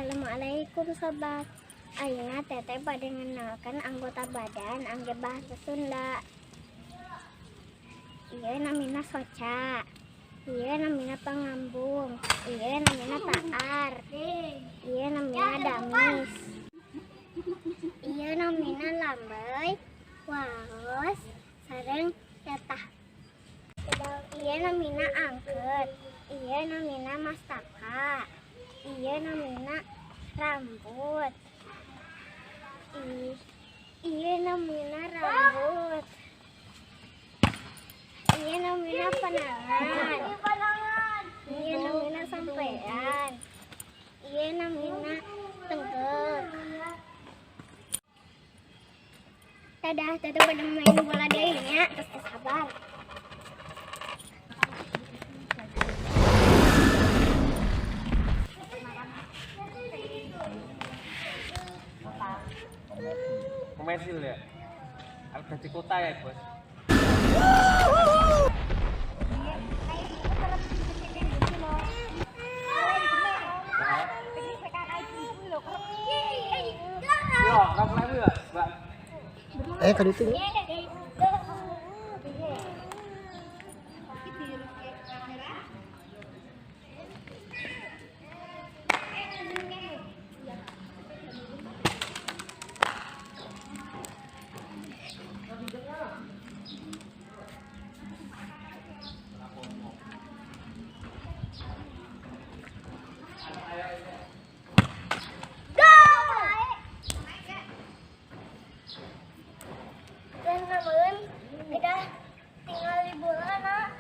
Assalamualaikum sobat. Ayeuna teteh bade ngenalkeun anggota badan angge bahasa Sunda. Ieu namina soca. Ieu namina pangambung. Ieu namina taar. Ieu namina damis. Ieu namina lambeuy, waos, sareng tetah. Ieu namina angkeut. Ieu namina mastaka. Ieu namina rambut. Ieu namina rambut. Ieu namina panangan. Ieu namina sampean. Ieu namina tengkek. Dadah, teteh pada main bola deui nya, terus sabar. Komersil ya. Harus di kota ya, Bos. Yo, kamu lagi ya, Mbak. Kan itu. Dan namun kita tinggal di bola nak.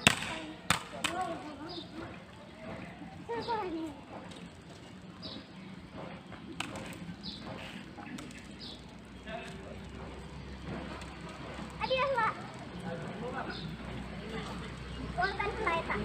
Adios, Pak. Wonten heula eta.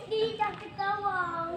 Di di gawang.